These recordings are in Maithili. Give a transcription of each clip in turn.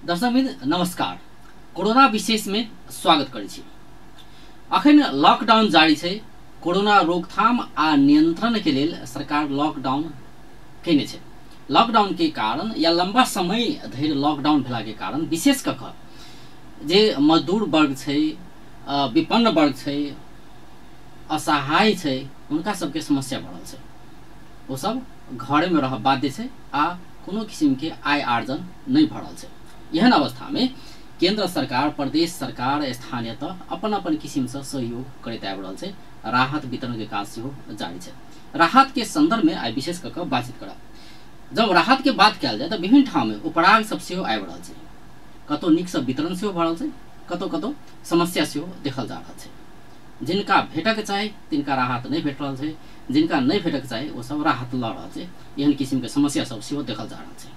दर्शकवृन्द नमस्कार। कोरोना विशेष में स्वागत करै छी। अखन लॉकडाउन जारी छै। कोरोना रोकथाम आ नियंत्रण के लेल सरकार लॉकडाउन केने छै। लॉकडाउन के कारण या लंबा समय धरि लॉकडाउन भेला के कारण विशेष कऽ कऽ जे मजदूर वर्ग छै, विपन्न वर्ग छै, असहाय छै, हुनका सबके समस्या बढ़ल छै। ओ सब घरे में रह बाध्य छै आ कोनो किसिम के आय आर्जन नहीं भऽ रहल छै। एहन अवस्था में केंद्र सरकार, प्रदेश सरकार, स्थानीय तह अपन अपन किसिम से सहयोग करैत आबि रहल छै। राहत वितरण के काज सेहो जारी छै। राहत के संदर्भ में आइ विशेष कऽ कऽ बातचीत करब। जब राहत के बात कयल जाय तऽ विभिन्न ठाम में उपराग सब सेहो आबि रहल छै। कतौ नीक से वितरण सेहो भऽ रहल छै, कतौ कतौ समस्या सेहो देखल जा रहल छै। जिनका भेटक चाही तिनका राहत नहीं भेट रहल छै, जिनका नहीं भेटक चाही ओ सब राहत लऽ रहल छै। एहन किसिम के समस्या सब सेहो देखल जा रहल छै।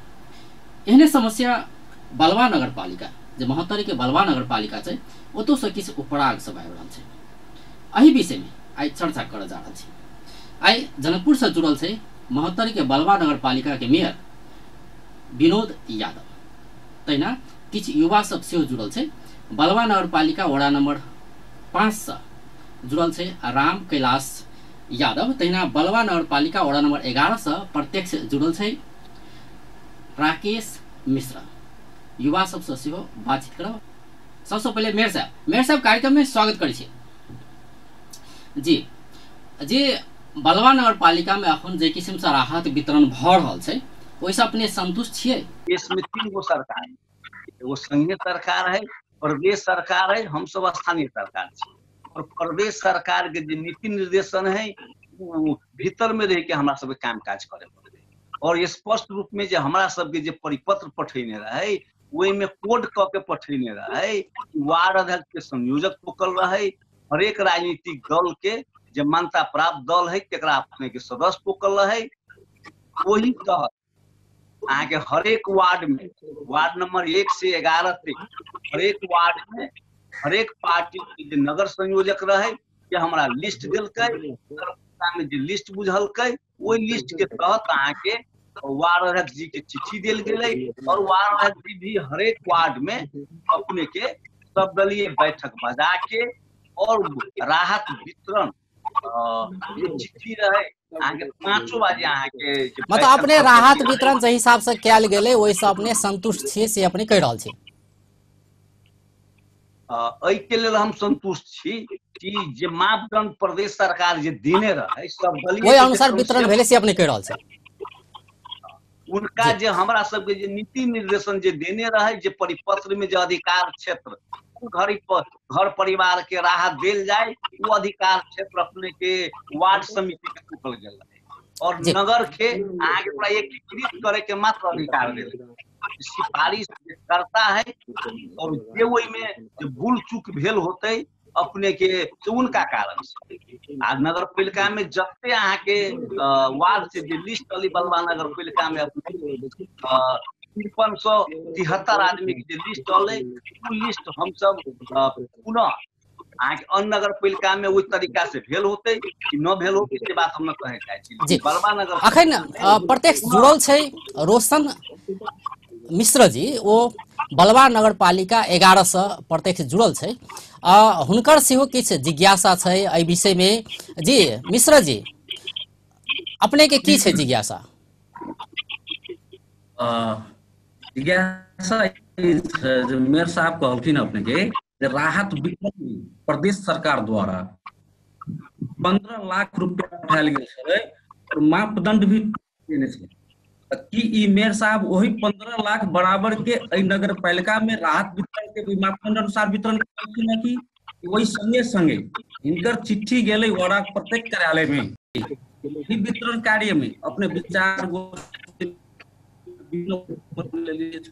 एहने समस्या बलवा नगरपालिका, जे महोत्तरी के बलवा नगरपालिका छै, ओतौ से किछु उपराग सब आबि रहल छै। एहि विषय में आइ चर्चा करऽ जा रहल छी। आइ जनकपुर से जुड़ल छै महोत्तरी के बलवा नगरपालिका के मेयर विनोद यादव। तहिना किछु युवा सब सेहो जुड़ल छै। बलवा नगरपालिका वडा नंबर 5 से जुड़ल छै राम कैलाश यादव। तहिना बलवा नगरपालिका वडा नंबर 11 से प्रत्यक्ष जुड़ल छै राकेश मिश्रा। युवा सबसे सेहो बातचीत करब। सबसे पहिले मेयर साहब, मेयर साहब कार्यक्रम में स्वागत करै छी। जी, जे बलवा नगरपालिका में अखन जे किसिम से राहत वितरण भऽ रहल छै ओहिसँ अपने संतुष्ट छियै? देश में 3 गो सरकार है, एगो संघीय सरकार है, प्रदेश सरकार है, हम सब स्थानीय सरकार छी। और प्रदेश सरकार के जे नीति निर्देशन है वो भीतर में रह के हमरा सबके काम काज करे पड़े। और स्पष्ट रूप में जे हमरा सबके जे परिपत्र पठेने रहे ओहि में कोड क के पठेने रहे, वार्ड अध्यक्ष के संयोजक तोकल रहे, हरेक राजनीतिक दल के जे मान्यता प्राप्त दल है तकरा अपने के सदस्य तोकल रहे। वही तहत अहाँके हरेक वार्ड में, वार्ड नंबर 1 से 11 तक हरेक वार्ड में हरेक पार्टी के जे नगर संयोजक रहे जे हमरा लिस्ट देलकै, में जे लिस्ट बुझलकै ओहि लिस्ट के तहत अहाँके वार्ड अध्यक्ष जी के चिट्ठी देल गेलै। और वार्ड अध्यक्ष जी भी हरेक वार्ड में अपने के सब दलीय बैठक बजा के और राहत वितरण चिट्ठी रहे अहाँके 5 बजे अहाँके मतलब अपने राहत वितरण जे हिसाब से कयल गेलै ओहिसँ अपने संतुष्ट छियै से अपने कहि रहल छी? एहि के लेल हम संतुष्ट छी कि जे मापदंड प्रदेश सरकार जे देने रहे सब दलीय ओहि अनुसार वितरण भेलै से अपने कहि रहल छी। उनका जे हमरा सबके जे नीति निर्देशन जे देने रहे, जे परिपत्र में जे अधिकार क्षेत्र घर परिवार के राहत देल जाए वो अधिकार क्षेत्र अपने के वार्ड समिति के टूटल गेल रहे और नगर के आगे पूरा एकीकृत करे के मात्र अधिकार देल। सिफारिश करता है और जे ओहि में जे भूल चूक भेल होते अपने के से उनका कारण से। आ नगरपालिका में जते अहाँ के वार्ड से जे लिस्ट अली बलवा नगरपालिका में अपने 5373 आदमी के जे लिस्ट अलै उ लिस्ट हम सब पुनः अहाँ के अन्य नगरपालिका में ओहि तरीका से भेल होते कि न भेल होते से बात हम न कहे चाहै छी। बलवा नगर अखन प्रत्यक्ष जुड़ल छै रोशन मिश्र जी, ओ बलवा नगरपालिका 11 से प्रत्यक्ष जुड़ल छै। हुनकर सेहो किछु जिज्ञासा छै एहि विषय में। जी मिश्र जी, अपने के की छै जिज्ञासा? जिज्ञासा मेयर साहब कहलखिन अपने के जे राहत वितरण प्रदेश सरकार द्वारा 15 लाख रुपया पठायल गेल छलै और मापदंड भी देने छलै। की ई मेयर साहब वही 15 लाख बराबर के एहि नगरपालिका में राहत वितरण के मापदंड अनुसार वितरण करलखिन है कि वही संगे संगे हिनकर चिट्ठी गेलै वडा प्रत्येक कार्यालय में वितरण कार्य में अपने विचार 6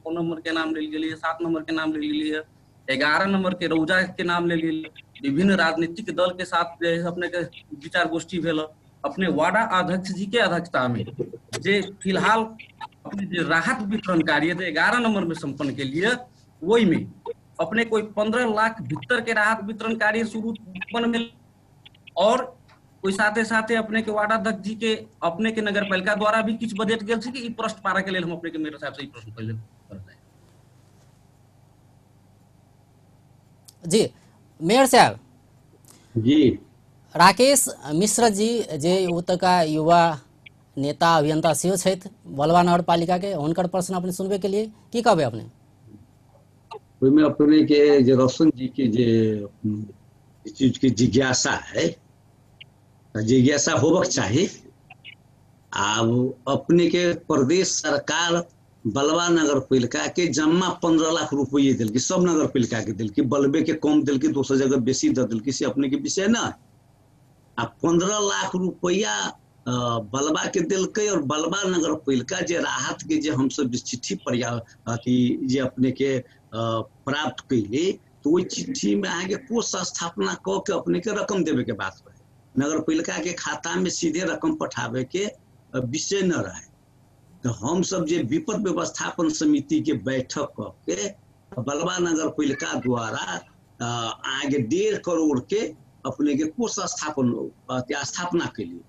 नंबर के नाम ले गेलिए, 7 नंबर के नाम ले गेलिए, 11 नंबर के रौजा के नाम ले गेलिए, विभिन्न राजनीतिक दल के साथ अपने के विचार गोष्ठी भेल। अपने वार्डा अध्यक्ष जी के अध्यक्षता में जे फिलहाल अपने जे राहत वितरण कार्य 11 नंबर में संपन्न के लिए वही में अपने कोई 15 लाख भीतर के राहत वितरण कार्य शुरू में और कोई साथे साथे अपने के वार्ड अध्यक्ष जी के अपने के नगर पालिका द्वारा भी किछु बजट गेल छै कि ई प्रश्न पारा के लेल हम अपने के मेयर साहब से ई प्रश्न पहिले करबै। जी मेयर साहब जी, राकेश मिश्र जी जे ओतुका युवा नेता अभियंता सेहो छथि बलवा नगरपालिका के, हुनकर प्रश्न अपने सुनबे के लिए की कहबै अपने? ओहिमे अपने के जे रोशन जी के जे चीज के जिज्ञासा है, जिज्ञासा होबक चाही। आब अपने के प्रदेश सरकार बलवा नगरपालिका के जम्मा 15 लाख रुपये दिलकी, सब नगरपालिका के दिलकी, बलबे के कम दिलकी, दोसर जगह बेसी दे दिलकी, से अपने के विषय न। आ 15 लाख रुपया बलबा के दिलकै और बलबा नगरपालिका जे राहत के जे हमसब चिट्ठी अथी जे अपने के प्राप्त कैली, तो ओहि चिट्ठी में अहाँके कोष स्थापना कऽ के अपने के रकम देवे के बात रहे, नगरपालिका के खाता में सीधे रकम पठावे के विषय न रहे। तो हम सब जे विपद व्यवस्थापन समिति के बैठक कऽ के बलबा नगरपालिका द्वारा अहाँके 1.5 करोड़ के अपने के कोष स्थापना कैली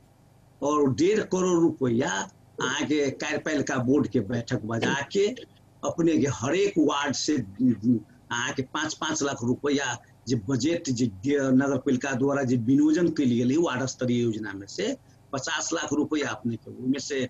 और 1.5 करोड़ रुपया अहाँके कार्यपालिका बोर्ड के बैठक बजा के अपने के हरेक वार्ड से अहाँके 5-5 लाख रुपया जे बजट जे नगरपालिका द्वारा जे विनियोजन कयल गेलै वार्ड स्तरीय योजना में से 50 लाख रुपया अपने के ओहिमे से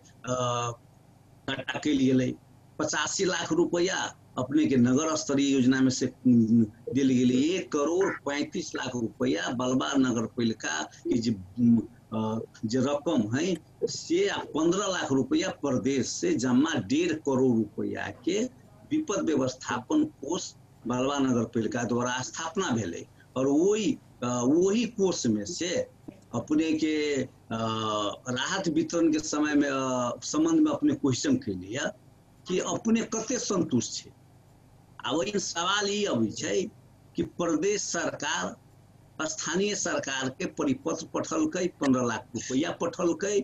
कटा कयल गेलै। 85 लाख रुपया अपने के नगर स्तरीय योजना में से देल गेलै। 1 करोड़ 35 लाख रुपया बलबा नगरपालिका के जे रकम है से 15 लाख रुपया प्रदेश से जमा 1.5 करोड़ रुपया के विपद व्यवस्थापन कोष बलवा नगरपालिका द्वारा स्थापना भेलै और वही कोष में से अपने के राहत वितरण के समय में संबंध में अपने क्वेश्चन कैलिए कि अपने कते संतुष्ट छे। आ वही सवाल ई अबै छै कि प्रदेश सरकार स्थानीय सरकार के परिपत्र पठलकै, 15 लाख रुपया पठलकै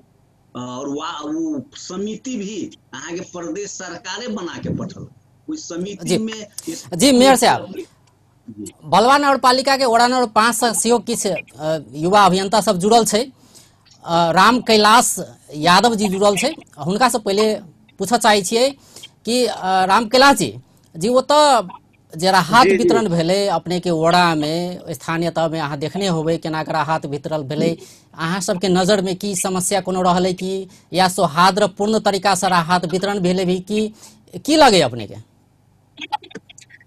और वो समिति भी अहाँके प्रदेश सरकारे बना के पठलकै। ओहि समिति में जी मेयर साहब, बलवा नगरपालिका के वडा नंबर 5 से सेहो किछु युवा अभियंता सब जुड़ल छै, राम कैलाश यादव जी जुड़ल छै। हुनका से पहिले पूछऽ चाहै छियै कि राम कैलाश जी जी ओतऽ जे राहत वितरण भेलै अपने के वड़ा में, स्थानीय तह में अहाँ देखने होबै केना के राहत वितरण भेलै, अहाँ सबके नजर में की समस्या कोनो रहलै कि या सौहार्दपूर्ण तरीका से राहत वितरण भेलै भी की लगे अपने के?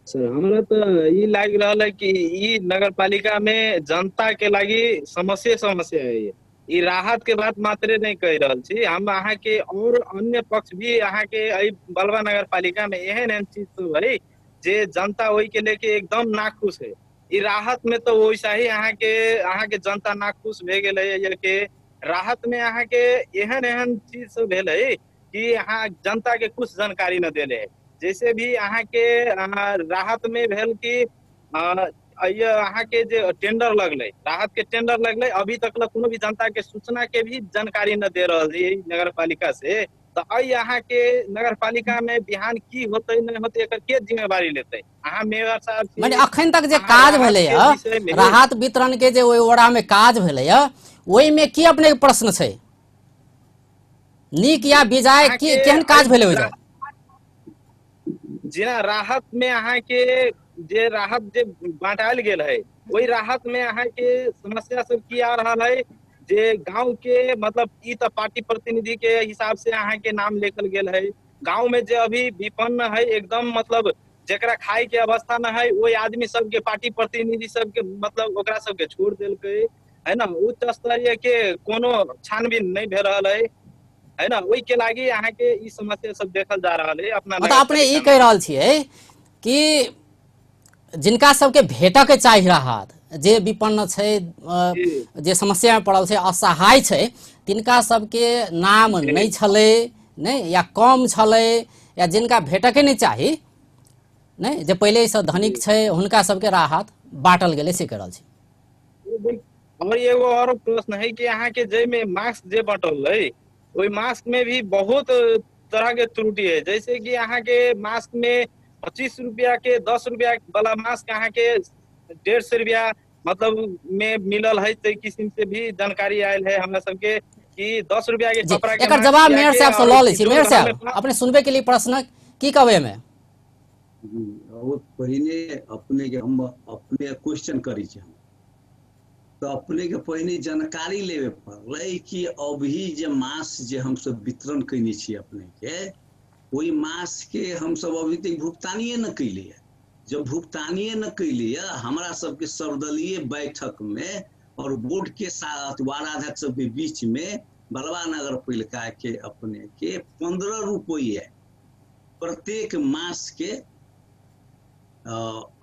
सर हमरा तो ई लाग रहल है कि ई नगरपालिका में जनता के लागी समस्या समस्या है। ई राहत के बात मात्रे नहीं कह रहल छी हम, अहाँ के और अन्य पक्ष भी अहाँ के एहि बलवा नगरपालिका में एहन एहन चीज सब है जे जनता ओहि के लेके एकदम नाखुश है। ई राहत में तो वैसा ही अहाँ के जनता नाखुश भए गेल है के राहत में अहाँ के एहन एहन चीज सब भेल है कि अहाँ जनता के कुछ जानकारी न देले है। जैसे भी अहाँ के राहत में भेल कि अहाँ के जे टेंडर लगले, राहत के टेंडर लगले, अभी तक ल कोनो भी जनता के सूचना के भी जानकारी न दे रहल है नगरपालिका से। तो अहाँ के नगरपालिका में बिहान की होते नहीं होते एकर के जिम्मेवारी लेते? अहाँ मेयर साहब माने अखन तक जे काज भेलै राहत वितरण के जे ओहि वडा में काज भेलै ओहि में की अपने के प्रश्न छै, नीक या बेजाय की केहन काज भेलै ओहि? जेना राहत में अहाँ के जे राहत जे बांटायल गेल है ओहि राहत में अहाँ के समस्या सब की आ रहल है जे गांव के मतलब ई तो पार्टी प्रतिनिधि के हिसाब से अहाँ के नाम लिखल गेल है। गांव में जे अभी विपन्न है एकदम मतलब जेकरा खाए के अवस्था न है ओहि आदमी सबके पार्टी प्रतिनिधि सबके मतलब ओकरा सबके छोड़ देलकै है ना। उच्च स्तरीय के कोनो छानबीन नहीं भे रहल है ना। ओहि के लागी अहाँ के ई समस्या सब देखल जा रहल है। अपना मतलब अपने ई कह रहल छियै कि जिनका सबके भेटऽ के चाही राहत, जे विपन्न छै, जे समस्या में पड़ल छै, असहाय छै, तिनका सबके नाम नहीं छलै नहीं या कम छलै या जिनका भेटऽ के नहीं चाही नहीं, जे पहिले से धनिक छै हुनका सबके राहत बाँटल गेलै से कह रहल छी। और एगो और प्रश्न है कि अहाँ के जाहिमे मास्क जे बाँटल है ओहि मास्क में भी बहुत तरह के त्रुटि है। जैसे कि अहाँ के मास्क में 25 रुपया के 10 रुपया वाला मास्क अहाँ के 150 रुपया मतलब में मिलल है। ते किस्म से भी जानकारी आयल है हमरा सबके कि 10 रुपया के कपड़ा के। एकर जवाब मेयर साहब से ल लै छी। मेयर साहब अपने सुनबे के लिए प्रश्न की कहबै में? ओ पहिने अपने के हम अपने क्वेश्चन करै छी, हम तऽ अपने के पहिने जानकारी लेबे पड़लै कि अभी जे मास जे हमसब वितरण कयने छी अपने के, ओहि मास के हमसब अभी तक भुगतानिए न कैलियै। जब भुगतानिए न कैलियै, हमरा सबके सर्वदलीय बैठक में और बोर्ड के साथ वार्डाध्यक्ष सबके बीच में बलवा नगर पालिका के अपने के 15 रुपये प्रत्येक मास के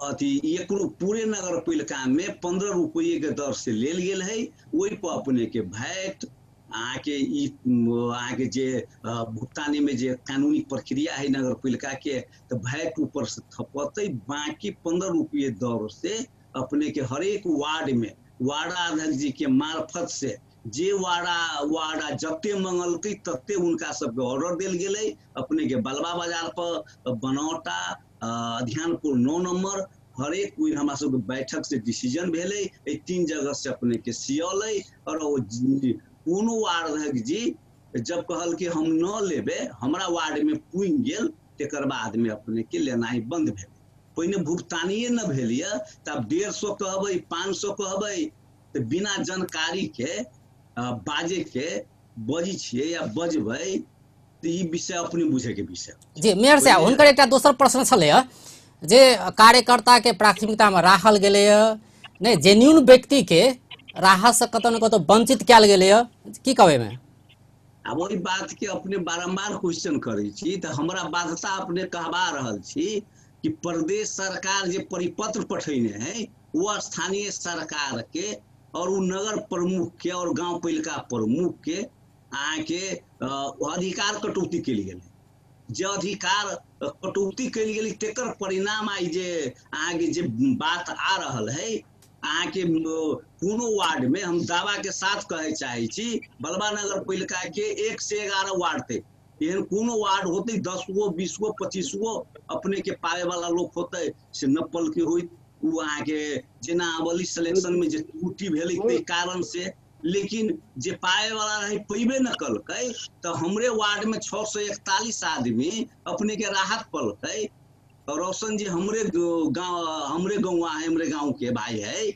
अथी एक पूरे नगर पालिका में 15 रुपये के दर से लेल गेल है। ओहि पर अपने के भैट अहाँके ई अहाँके जे भुगतानी में जे कानूनी प्रक्रिया है नगर पालिका के, तो भैट ऊपर से थपतै, बाकी 15 रुपये दर से अपने के हरेक वार्ड में वार्डाध्यक्ष जी के मार्फत से जे वार्डा जते मंगलकै तते उनका सबके ऑर्डर देल गेलै। अपने के बलवा बाजार पर बनौटा ध्यानपुर 9 नंबर हरेक कोई हमरा सबके बैठक से डिसीजन भेलै। एहि 3 जगह से अपने के सियलै और कोनो वार्डाध्यक्ष जी जब कहल कि हम न लेबे, हमरा वार्ड में पुनि गेल, तेकर बाद में अपने के लेनाइ बंद भेलै। पहिने भुगतानिए न भेल यऽ, तब 150 कहबै 500 कहबै, तऽ बिना जानकारी के बाजे के बजै छियै या बजबै तऽ ई विषय अपने बुझे के विषय। जी मेयर साहब, हुनकर एकटा दोसर प्रश्न छलै जे कार्यकर्ता के प्राथमिकता में राखल गेलै, नहि जेन्यून व्यक्ति के राहत से कतौ न कतौ वंचित कयल गेलै, की कहबै में? आब ओहि बात के अपने बारम्बार क्वेश्चन करै छी तऽ हमरा बाध्यता अपने कहबा रहल छी कि प्रदेश सरकार जे परिपत्र पठेने है वो स्थानीय सरकार के और वो नगर प्रमुख के और गांव पालिका प्रमुख के अहाँके अधिकार कटौती कयल गेलै। जे अधिकार कटौती कयल गेलै तेकर परिणाम आइ जे अहाँके जे बात आ रहल है, अहाँके कोनो वार्ड में हम दावा के साथ कहै चाहै छी बलवा नगर पालिका के 1 से 11 वार्ड थे, एहन कोनो वार्ड होते 10 गो 20 गो 25 गो अपने के पावे वाला लोग होते से नपल के होई, उ अहाँके जेना अबली सिलेक्शन में जे त्रुटि भेलै ताहि कारण से, लेकिन जे पावे वाला रहे पैबे न कलकै। तऽ हमरे वार्ड में 641 आदमी अपने के राहत पलकै। और रोशन जी हमरे गाँव, हमरे गौवा है, हमरे गाँव के भाई है,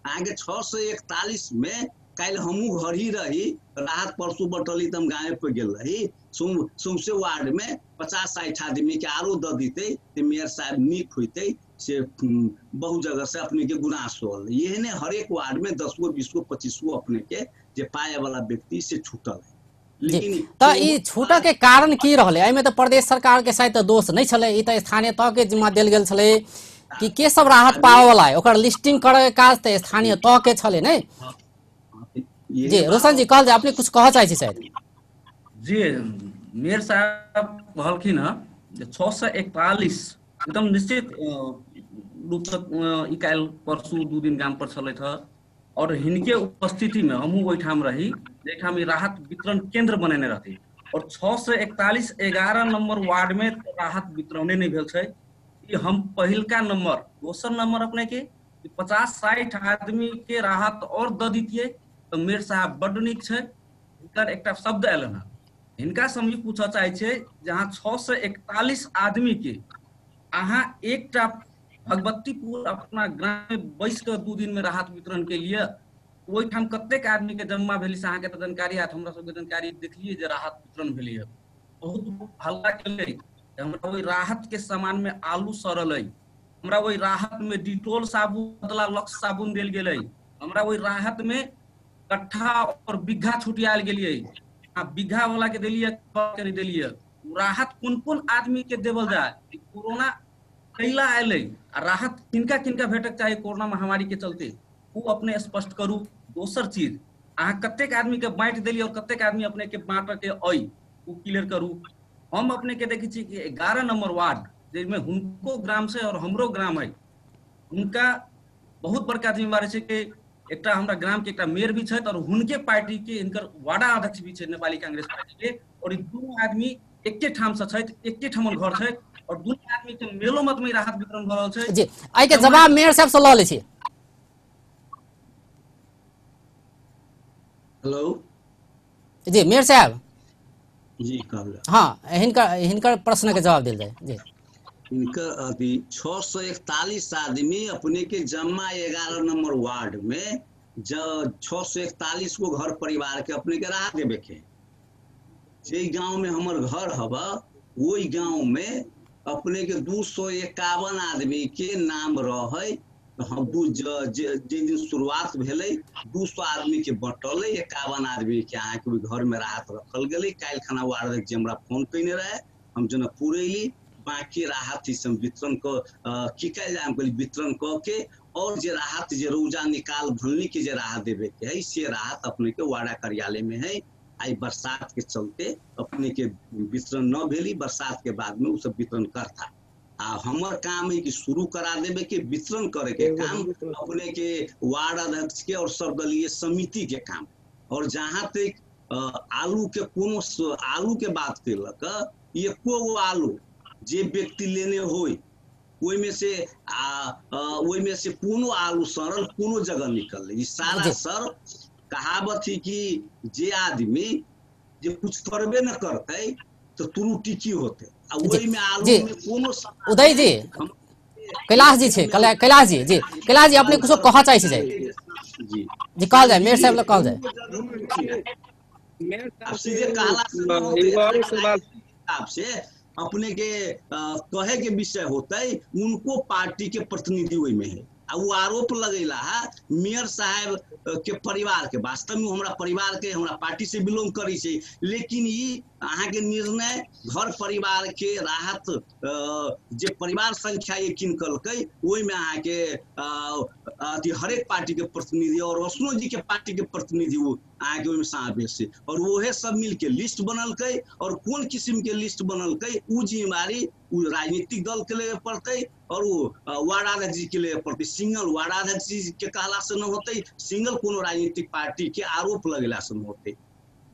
अहाँके 641 में काल्हि हमहूँ घर ही रही, राहत परसू बटली तऽ हम गाँवे पर गेल रही, सौंसे वार्ड में 50-60 आदमी के आरो दऽ दितै तऽ मेयर साहब नीक होइतै, से बहुत जगह से अपने के गुनास होल। एहने हरेक वार्ड में 10 गो 20 गो 25 गो अपने के जे पाए वाला व्यक्ति से छूटल है। लेकिन तऽ ई छूटऽ के कारण की रहलै? एहिमे तऽ प्रदेश सरकार के शायद दोष नहि छलै, ई तऽ स्थानीय तह के जिम्मा देल गेल छलै कि के सब राहत पाबऽ वाला है, ओकर लिस्टिंग करऽ के काज तऽ स्थानीय तह के छलै ने। जी रोशन जी कहल जाय, अपने कुछ कहऽ चाहै छी शायद? जी मेयर साहब कहलखिन हँ जे 641 एकदम निश्चित रूप से ई काल्हि परसू 2 दिन गाम पर छलथि हँ और हिनके उपस्थिति में हमहूँ ओहिठाम रही जाहिठाम ई राहत वितरण केंद्र बनेने रहती, और 641 11 नंबर वार्ड में राहत वितरणे नहीं भेल छै। ई हम पहिलका नंबर, दोसर नंबर अपने के 50-60 आदमी के राहत और दऽ दितियै तऽ मेयर साहब बड्ड नीक छै। हिनकर एकटा शब्द आयल हँ, हिनका से हम ई पूछऽ चाहै छियै जे अहाँ 641 आदमी के अहाँ एकटा भगवतीपुर अपना ग्राम में बैस कऽ 2 दिन में राहत वितरण के लिए ओहिठाम कतेक आदमी के जमा भेलै से अहाँके तऽ जानकारी हैत, हमरा सबके जानकारी देखलियै जे राहत वितरण भेलै बहुत हल्ला केलै। हमरा ओहि राहत के सामान में आलू सड़ल अइ, हमरा ओहि राहत में डिटोल साबुन बदला लक्स साबुन देल गेलै, हमरा ओहि राहत में कट्ठा और बीघा छुटियाल गेलियै, आ बीघा वाला के देलियै के नहीं देलियै। राहत कोन कोन आदमी के देवल जाय? कोरोना कैला आयल आ राहत किनका किनका भेटक चाही कोरोना महामारी के चलते, वो अपने स्पष्ट करू। दोसर चीज, अहाँ कतेक आदमी के बांटि देलियै और कतेक आदमी अपने के बांटऽ के अइ ओ क्लियर करू। हम अपने के देखै छी कि 11 नंबर वार्ड जाहिमे हुनको ग्राम से और हमरो ग्राम है, हुनका बहुत बड़का जिम्मेवारी छै कि एकटा हमरा ग्राम के एकटा मेयर भी छथि और हुनके पार्टी के हिनकर वार्डा अध्यक्ष भी छै नेपाली कांग्रेस पार्टी के, और ई दुनू आदमी एके ठाम से छथि, एके ठाम घर छै और दुनू आदमी के मेलो मत में राहत वितरण भऽ रहल छै। जी एहि के जवाब मेयर साहब से लऽ लै छी। हेलो जी मेयर साहब जी कहल। हाँ, हिनकर हिनकर प्रश्न के जवाब देल जाय। जी इनकर अथी 641 आदमी अपने के जमा 11 नंबर वार्ड में 641 गो घर परिवार के अपने के राहत देवे के। जे गांव में हमर घर हवा वही गांव में अपने के 251 आदमी के नाम रहे। हम जे दिन शुरुआत भेलै 200 आदमी के बटलै, 51 आदमी के अहाँके घर में राहत रखल गेलै। काल्हि खाना वार्ड अध्यक्ष हमरा फोन कयने रहे, हम जनकपुर अयली, बाकी राहत सब वितरण की कयल जाय, हम कहली वितरण कऽ के और जे राहत जे रौजा निकाल भलनी के जे राहत देवे के है से राहत अपने के वार्ड कार्यालय में है। आई बरसात के चलते अपने के वितरण न भेली, बरसात के बाद में सब वितरण करता। आ हमर काम है कि शुरू करा देवे के, वितरण करे के काम अपने के वार्ड अध्यक्ष के और सर्वदलीय समिति के काम। और जहाँ तक आलू के कोनो आलू के बात केलक, एको गो आलू जे व्यक्ति लेने होय ओहिमे से ओहिमे से कोनो आलू सड़ल कोनो जगह निकललै। ई सारा सर कहावत ही कि जे आदमी जे कुछ करबे न करतै तो त्रुटि की होते। आ ओहिमे आलू में कोनो उदय जी, कैलाश जी छै, कैलाश जी, जी कैलाश जी अपने कुछो कहऽ चाहै छी? जी जी कहल जाय, मेयर साहब लग कहल जाय। सीधे कहला से अपने के कहे के विषय होते, उनको पार्टी के प्रतिनिधि ओहि में है। आ वो आरोप लगेला है मेयर साहब के परिवार के, वास्तव में हमरा परिवार के हमरा पार्टी से बिलोंग करै छै, लेकिन ई अहाँके निर्णय घर परिवार के राहत जे परिवार संख्या ये किनकलकै ओहिमे अहाँके अथी हरेक पार्टी के प्रतिनिधि और रोशनो जी के पार्टी के प्रतिनिधि वो अहाँके ओहिमे समावेश छै। और वहे सब मिलके लिस्ट बनलकै और कोन किस्म के लिस्ट बनलकै उ जिम्मेवारी उ राजनीतिक दल के लेवे पड़तै और वो वार्डाध्यक्ष जी के लेवे पड़तै। सिंगल वार्डाध्यक्ष जी के कहला से न होतै, सिंगल कोनो राजनीतिक पार्टी के आरोप लगेला से न होतै।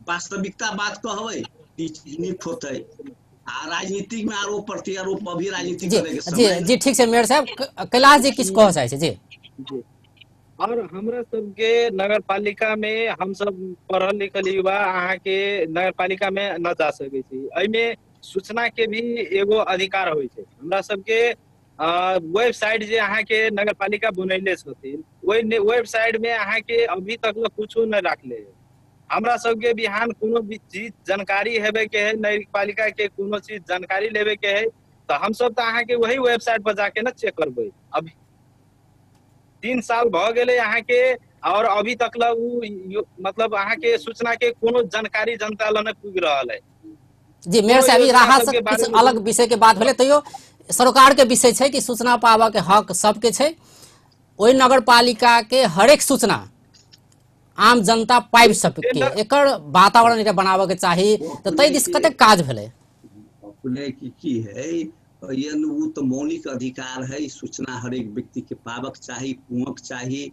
वास्तविकता बात कहबै ई चीज नीक होतै। आ राजनीतिक में आरोप प्रत्यारोप अभी राजनीति करे के समय। जी जी ठीक छै मेयर साहब। कैलाश जी किछु कहऽ चाहै छै? जी जी। और हमरा सबके नगरपालिका में हम सब पढ़ल लिखल युवा अहाँके नगरपालिका में न जा सकै छी। एहिमे सूचना के भी एगो अधिकार होइ छै। हमरा सबके वेबसाइट जे अहाँके नगरपालिका बनैले छथिन ओहि वेबसाइट में अहाँके अभी तक कुछो न राखले है। हमरा सबके बिहान कोनो भी चीज जानकारी हेबे के है, नगरपालिका के कोनो चीज जानकारी लेबे के है तो हम सब तो अहाँके वही वेबसाइट पर जाके न चेक करबै। अभी 3 साल भ गेलै अहाँके और अभी तक ल मतलब अहाँके सूचना के कोनो जानकारी जनता ल नहि पुग रहल है। जी मेयर साहब, ई राहत से किछु अलग विषय के बात भेलै, तैयो सरकार के विषय छै कि सूचना पाबऽ के हक सबके छै। ओहि नगरपालिका के हरेक सूचना आम जनता पाबि सके, एकर वातावरण एकटा बनाबऽ के चाही। तऽ ताहि दिस कतेक काज भेलै? अपने की है वो तो मौलिक अधिकार है, सूचना हरेक व्यक्ति के पाबक चाही, पुहक चाही।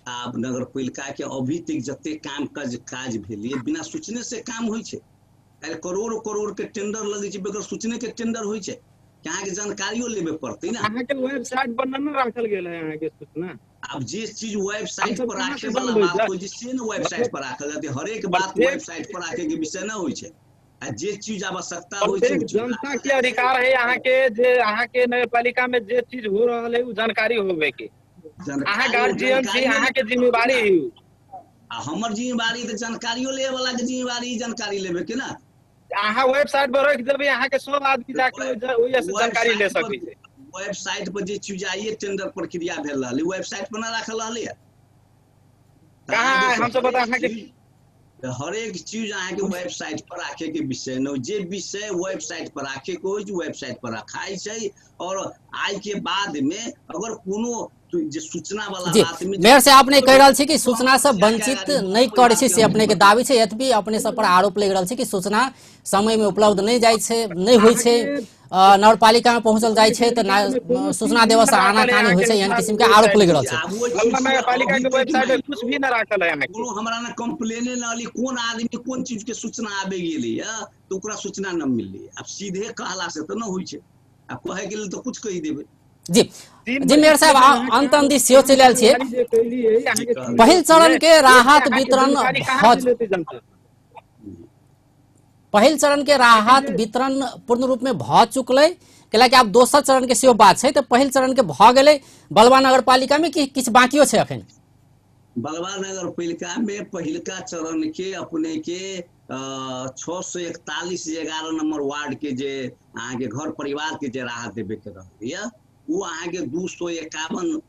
आब नगरपालिका के अभी तक जते काम काज भेलिए बिना सूचने से काम होइ छै। करोड़ करोड़ के टेंडर लगै छै, बगैर सूचने के टेंडर होइ छै। अहाँके जानकारियो लेबे पड़तै ना। अहाँके वेबसाइट पर न राखल गेल है अहाँके सूचना। अब जे चीज वेबसाइट पर राखे वाला बात होइ छै से न वेबसाइट पर राखल जाते। हरेक बात वेबसाइट पर राखे के विषय न होइ छै। आ जे चीज आवश्यकता होइ छै जनता के अधिकार है अहाँके, जे अहाँके नगरपालिका में जे चीज हो रहल है उ जानकारी होबे के। अहाँ गार्जियन छी, अहाँके जिम्मेवारी है। आ हमर जिम्मेवारी तऽ जानकारियो लेबे वाला के जिम्मेवारी जानकारी लेबे के ना। अहाँ वेबसाइट पर रख देबै अहाँके सब आदमी जाके ओहि से जानकारी ले सकै छै। वेबसाइट पर जे चीज आइए टेंडर प्रक्रिया भेल रहलै वेबसाइट पर न राखल रहलै। कहाँ हम सब बता अहाँके हरेक चीज अहाँके वेबसाइट पर राखे के विषय न, जे विषय वेबसाइट पर राखे के होइ वेबसाइट पर रखाइ छै। और आइ के बाद में अगर कोनो जे सूचना वाला बात में मेयर साहब अपने कहि रहल छी कि सूचना से वंचित नहि करै छै से अपने के दावी छै। यद्यपि अपने सब पर आरोप लागि रहल छै कि सूचना समय में उपलब्ध नहि जाइ छै, नहि होइ छै, नगरपालिका में पहुंचल जाइ छै तऽ सूचना देबऽ से आनाकानी होइ छै, एहन किस्म के आरोप लागि रहल छै। नगरपालिका के वेबसाइट पर कुछ भी न राखल है। कोनो हमरा ने कंप्लेने न अली कोन आदमी कोन चीज के सूचना आबे गेलै तऽ ओकरा सूचना न मिललै। आब सीधे कहला से तऽ न होइ छै, आ कहै के लेल तऽ कुछ कहि देबै। जी जी मेयर साहब, अंत अंत दिस सेहो चलि आयल छियै। पहिल चरण के राहत वितरण पहिल चरण के राहत वितरण पूर्ण रूप में भ चुकलै कैलाकि आब दोसर चरण के सेहो बात छै, तऽ पहिल चरण के भऽ गेलै बलवा नगरपालिका में कि किछु बाकियो छै अखन? बलवा नगरपालिका में पहिलका चरण के अपने के 641 11 नंबर वार्ड के जे अहाँके घर परिवार के जे राहत देबे के रहलै ओ अहाँके 251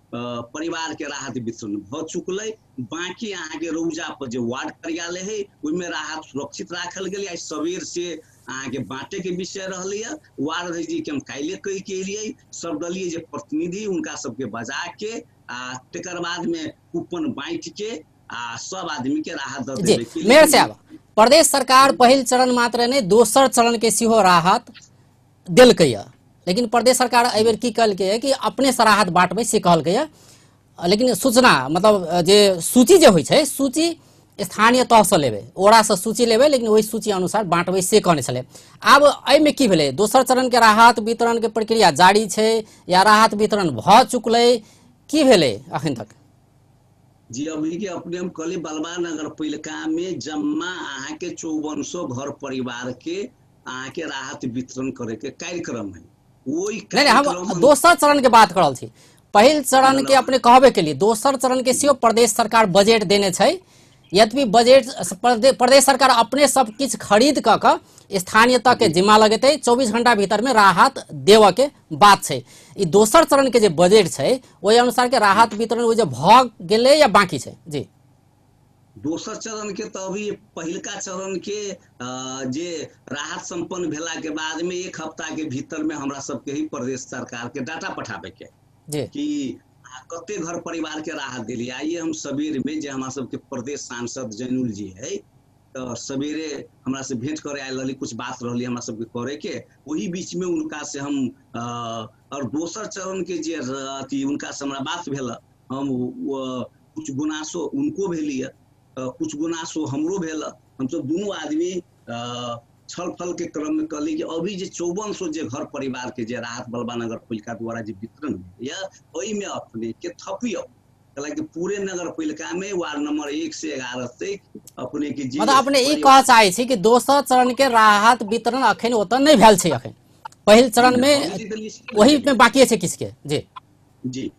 परिवार के राहत वितरण भऽ चुकलै। बाकी अहाँके रौजा पर जे वार्ड कार्यालय है ओहिमे राहत सुरक्षित राखल गेलै। आइ सवेर से अहाँके बांटे के विषय रहलै। वार्ड अध्यक्ष जी के हम काल्हि कहि के एलियै, सर्वदलीय जे प्रतिनिधि उनका सबके बजा के आ तकर बाद में कूपन बांटि के आ सब आदमी के राहत दऽ देबै। मेयर साहब, प्रदेश सरकार पहिल चरण मात्र नहि दोसर चरण के सेहो राहत देलकै, लेकिन प्रदेश सरकार एहि बेर की कहलकै कि अपने से राहत बांटबै से कहलकै, लेकिन सूचना मतलब जे सूची जे होइ छै सूची स्थानीय तहसँ लेबै, ओरासँ सूची लेबै, लेकिन ओहि सूची अनुसार बांटबै से कहने छलै। आब एहिमे की भेलै? दोसर चरण के राहत वितरण के प्रक्रिया जारी छै या राहत वितरण भऽ चुकलै, की भेलै अखन तक? जी अभी के अपने हम कहली बलवा नगरपालिका में जम्मा अहाँके 5400 घर परिवार के अहाँके राहत वितरण करे के कार्यक्रम है। नहीं, हम दोसर चरण के बात कर रहल छी। पहिल चरण के अपने कहबे के लिए दोसर चरण के सेहो प्रदेश सरकार बजट देने छै। यद्यपि बजट प्रदेश सरकार अपने सब किछु खरीद कऽ के स्थानीय तह के जिम्मा लगेतै, 24 घंटा भीतर में राहत देवऽ के बात छै। ई दोसर चरण के जे बजट छै ओहि अनुसार के राहत वितरण ओ जे भऽ गेलै या बाकी छै? जी दोसर चरण के तो अभी पहिलका चरण के जे राहत संपन्न भेला के बाद में एक हफ्ता के भीतर में हमरा सबके ही प्रदेश सरकार के डाटा पठाबे के कि कते घर परिवार के राहत दिली। आइए हम सवेर में जे हमरा सबके प्रदेश सांसद जैनुल जी है तो सवेरे हमरा से भेंट करे आयल रहली, कुछ बात रहली हमरा सबके करे के, वही बीच में उनका से हम और दोसर चरण के जे अथी उनका से हमरा बात भेल, हम कुछ गुनासो उनको भेलिए, कुछ गुनासो हमरो भेल। हम सब दुनू आदमी छल फल के क्रम में कहली कि अभी जे 5400 जे घर परिवार के जे राहत बलवा नगरपालिका द्वारा जे वितरण भेल ओहिमे अपने के थपियो, कि पूरे नगरपालिका में वार्ड नंबर 1 से 11 तक अपने के जे मतलब अपने ई कह चाहे छी कि दोसर चरण के राहत वितरण अखन ओतऽ नहि भेल छै, अखन पहिल चरण में वही में बाकी छै किसके? जी जी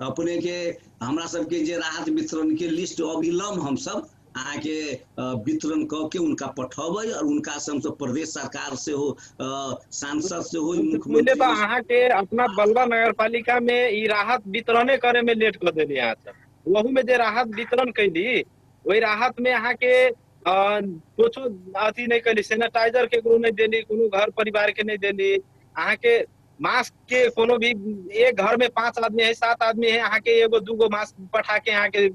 अपने के हमरा सबके जे राहत वितरण के लिस्ट अभिलंब हम सब अहाँके वितरण कऽ के उनका पठेबै और उनका से हमसब प्रदेश सरकार से हो, सांसद से हो, मुख्यमंत्री। तो अहाँके अपना बलवा नगरपालिका में ई राहत वितरणे करे में लेट कर देली अहाँ सब। वहू में जे राहत वितरण कैली वही राहत में अहाँके कुछो अथी नहीं कैली, सैनिटाइजर केकरो नहीं देली, कोनो घर परिवार के नहीं देली, अहाँके मास्क के कोनो भी एक घर में 5 आदमी है 7 आदमी है अहाँके एगो दूगो मास्क पठा के अहाँके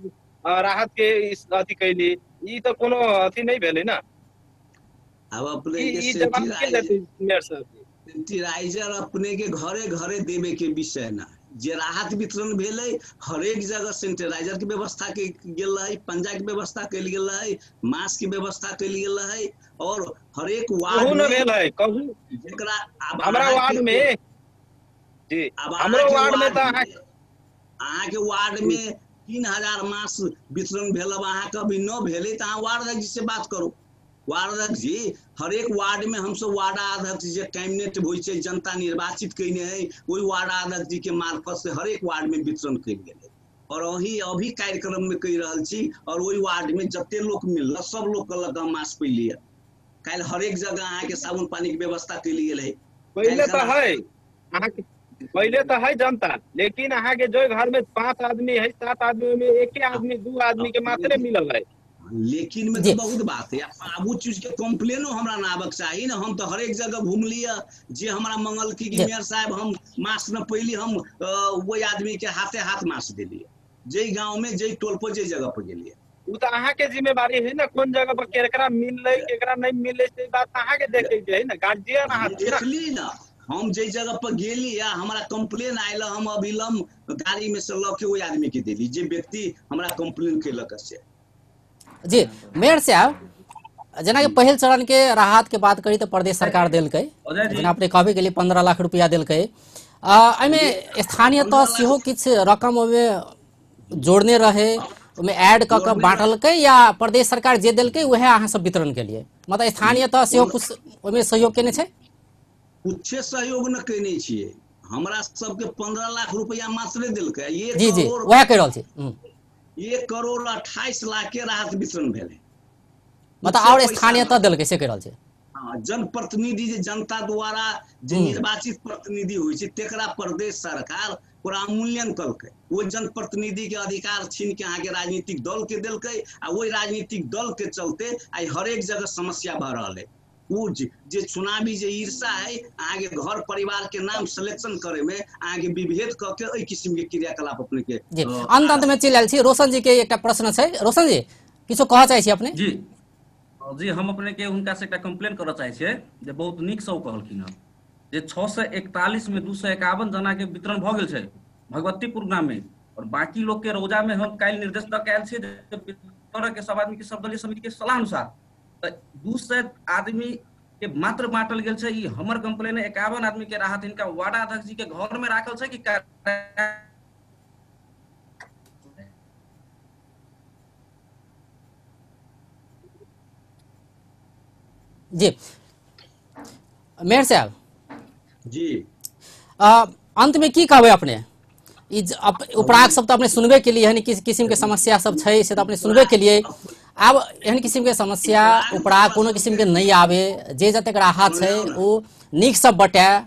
राहत के अथी कैली। ई तो कोनो अथी नहीं भेलै ना। अब अपने के सैनिटाइजर अपने के घरे घरे देवे के विषय ना, जे राहत वितरण भेलै हरेक जगह सैनिटाइजर के व्यवस्था के गेल है, पंजा के व्यवस्था कैल गेल है, मास्क के व्यवस्था कैल गेल है और हरेक वार्ड में भेल है। कहू जेकरा हमरा वार्ड में जी हमरो वार्ड में त अहाँ के वार्ड में 3000 मास्क वितरण भेल, अब अहाँके अभी न भेलै तऽ अहाँ वार्ड अध्यक्ष से बात करू। वार्ड अध्यक्ष जी हरेक वार्ड में हमसब वार्ड अध्यक्ष जे कैबिनेट होइ छै जनता निर्वाचित कयने है ओहि वार्ड अध्यक्ष जी के मार्फत से हरेक वार्ड में वितरण कयल गेलै और वही अभी कार्यक्रम में कहि रहल छी और ओहि वार्ड में जते लोक मिलल सब लोक कहलक हम मास्क पहिर लिअ। काल्हि हरेक जगह अहाँके साबुन पानी के व्यवस्था कयल गेल है। पहिले तऽ है अहाँके पहले तो है जनता, लेकिन अहाँ के जो घर में 5 आदमी है 7 आदमी में एक आदमी 2 आदमी के मात्रे मिलल है। लेकिन में तो बहुत बात है, आबू चीज के कंप्लेनो हमरा ना आबक चाही ना। हम तो हरेक जगह घूम लिया, जे हमरा मंगल की कि मेयर साहब हम मास्क न पहली हम वही आदमी के हाथे हाथ मास्क देलिए, जे गांव में जे टोल पर जे जगह पर गेलिए। उ तो अहाँ के जिम्मेवारी है ना, कोन जगह पर केकरा मिललै केकरा नहीं मिललै से बात अहाँ के देखे के है ना, गार्जियन अहाँ देखली ना। हम जे जगह पर गेली या हमरा कंप्लेन आयल हम अभिलंब गाड़ी में से लऽ के ओहि आदमी के देली जे व्यक्ति हमरा कंप्लेन केलक से। जी मेयर साहब, जेना कि पहिल चरण के राहत के बात करी तो प्रदेश सरकार देलकै, जेना अपने कहबे के लिए 15 लाख रुपया देलकै, एहिमे स्थानीय तह सेहो किछु रकम ओहिमे जोड़ने रहे, ओहिमे ऐड कऽ के बांटलकै या प्रदेश सरकार जे देलकै वएह अहाँ सब वितरण के लिए, मतलब स्थानीय तह सेहो कुछ ओहिमे सहयोग केने छै? कुछे सहयोग न केने छियै। हमरा सबके 15 लाख रुपया मात्रे देलकै। जी जी वएह कहि रहल छी। 1 करोड़ 28 लाख के राहत वितरण भेलै, मतलब और स्थानीय तह देलकै से कहि रहल छी। हाँ, जनप्रतिनिधि जे जनता द्वारा जे निर्वाचित प्रतिनिधि होइ छै तेकरा प्रदेश सरकार ओकरा अमूल्यन कलकै। ओहि जनप्रतिनिधि के अधिकार छीन के अहाँके राजनीतिक दल के देलकै आ ओहि राजनीतिक दल के चलते आइ हरेक जगह समस्या भऽ रहल है। ओ जे चुनावी जे ईर्षा है अहाँके घर परिवार के नाम सिलेक्शन करे में अहाँके विभेद कऽ के एहि किस्म के क्रियाकलाप अपने के। जी अंत अंत में चलि आयल छी। रोशन जी के एकटा प्रश्न छै। रोशन जी किछो कहऽ चाहै छी अपने? जी जी, हम अपने के हुनका से एकटा कंप्लेन करऽ चाहै छियै जे बहुत नीक से ओ कहलखिन हँ जे 641 में 251 जना के वितरण भऽ गेल छै भगवतीपुर गाम में, और बाकी लोग के रोजा में हम काल्हि निर्देश दऽ के आयल छियै जे वितरण के सब आदमी के सर्वदलीय समिति के सलाह अनुसार 200 आदमी के मात्र बांटल गेल छै। ई हमर कंप्लेन है। 51 आदमी के राहत हिनका वार्ड अध्यक्ष जी के घर में राखल छै कि जी मेयर साहब जी अंत में की कहबै अपने? ई उपराग सब तो अपने सुनबे के लिए, किस किस्म के समस्या सब छै से तो अपने सुनबे के लिए। आब एहन किस्म के समस्या उपराग कोनो किस्म के नहीं आवे, जे जतेक राहत छै ओ नीक सब बटाए,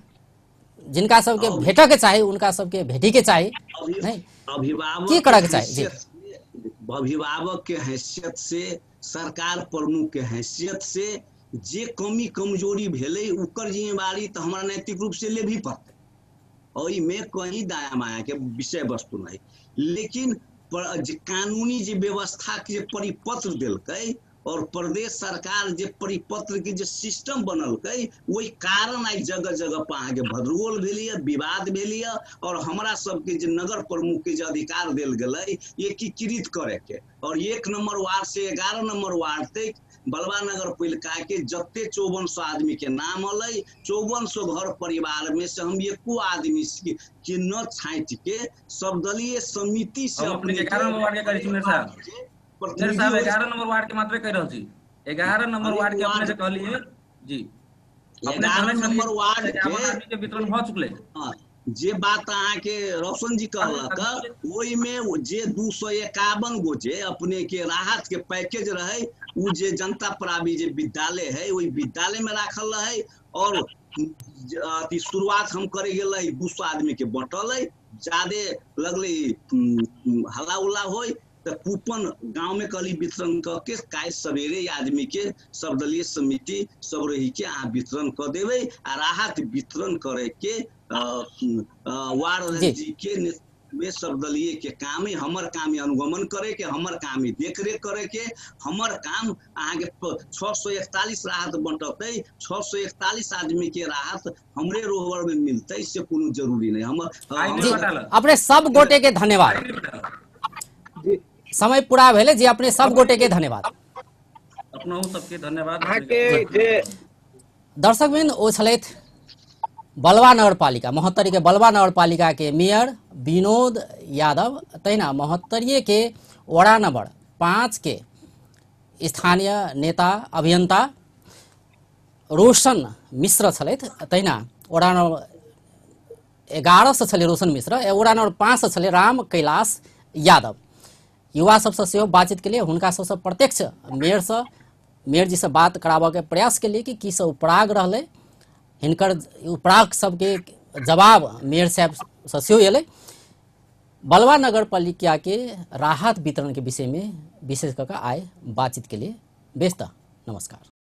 जिनका सबके भेटऽ के चाही उनका सबके भेटी के चाही। नहीं अभिभावक की करऽ के चाही? जी अभिभावक के हैसियत से, सरकार प्रमुख के हैसियत से जे कमी कमजोरी भेलै ओकर जिम्मेवारी तऽ हमरा नैतिक रूप से लेबही पड़तै, ओहिमे कहीं दाया माया के विषय वस्तु नहीं। लेकिन जे कानूनी जे व्यवस्था के जे परिपत्र देलकै और प्रदेश सरकार जे परिपत्र के जे सिस्टम बनलकै ओहि कारण आइ जगह जगह पर अहाँके भद्रगोल भेलैए, विवाद भेलैए। और हमरा सबके जे नगर प्रमुख के जे अधिकार देल गेलै एकीकृत करे के, और 1 नंबर वार्ड से 11 नंबर वार्ड तक बलवा नगर पालिका के जते 5400 आदमी के नाम अलै, 5400 घर परिवार में से हम एको आदमी के न छाँटि के सर्वदलीय समिति से अपने 11 नंबर वार्ड के करै छी मेयर साहब। मेयर साहब 11 नंबर वार्ड के मात्र कहि रहल छी। 11 नंबर वार्ड के अपने से कहलिए जी, अपने 11 नंबर वार्ड के वितरण भ चुकलै। जे बात अहाँके रोशन जी कहलक ओहिमे जे 251 गो जे अपने के राहत के पैकेज रहे उ जे जनता प्रावी जे विद्यालय है ओहि विद्यालय में राखल रहे, और शुरुआत हम करे गेल रही 200 आदमी के बटल है, ज्यादे लगले हल्ला उल्ला होय तो कूपन गांव में कहली वितरण करके काल्हि सवेरे आदमी के सर्वदलीय समिति सब रही के अहाँ वितरण कर देबै आ राहत वितरण करे के वार्ड जी के में सर्वदलीय के काम है। हमर काम है अनुगमन करे के, हमर काम है देखरेख करे के, हमर काम अहाँके 641 राहत बंटतै, 641 आदमी के राहत हमरे रोहबर में मिलतै से कोनो जरूरी नहीं। हमर अपने सब गोटे के धन्यवाद। समय पूरा भेलै जी, अपने सब गोटे के धन्यवाद। अपनहु सबके धन्यवाद। दर्शकवृंद ओ छलथि बलवा नगरपालिका महोत्तरी के बलवा नगरपालिका के मेयर विनोद यादव, तहिना महोत्तरीय के वडा नंबर 5 के स्थानीय नेता अभियंता रोशन मिश्र छलथि, तहिना वडा नंबर 11 से छलै रोशन मिश्र, वडा नंबर 5 से छलै राम कैलाश यादव। युवा सबसँ सेहो बातचीत के लिए हुनका सबसँ प्रत्यक्ष मेयर जी से बात कराबऽ के प्रयास के लिए कि की सब उपराग रहलै, हिनकर उपराग सबके जवाब मेयर साहब से सेहो एलै। बलवा नगरपालिका के राहत वितरण के विषय में विशेष कऽ आइ बातचीत के लिए बेस। नमस्कार।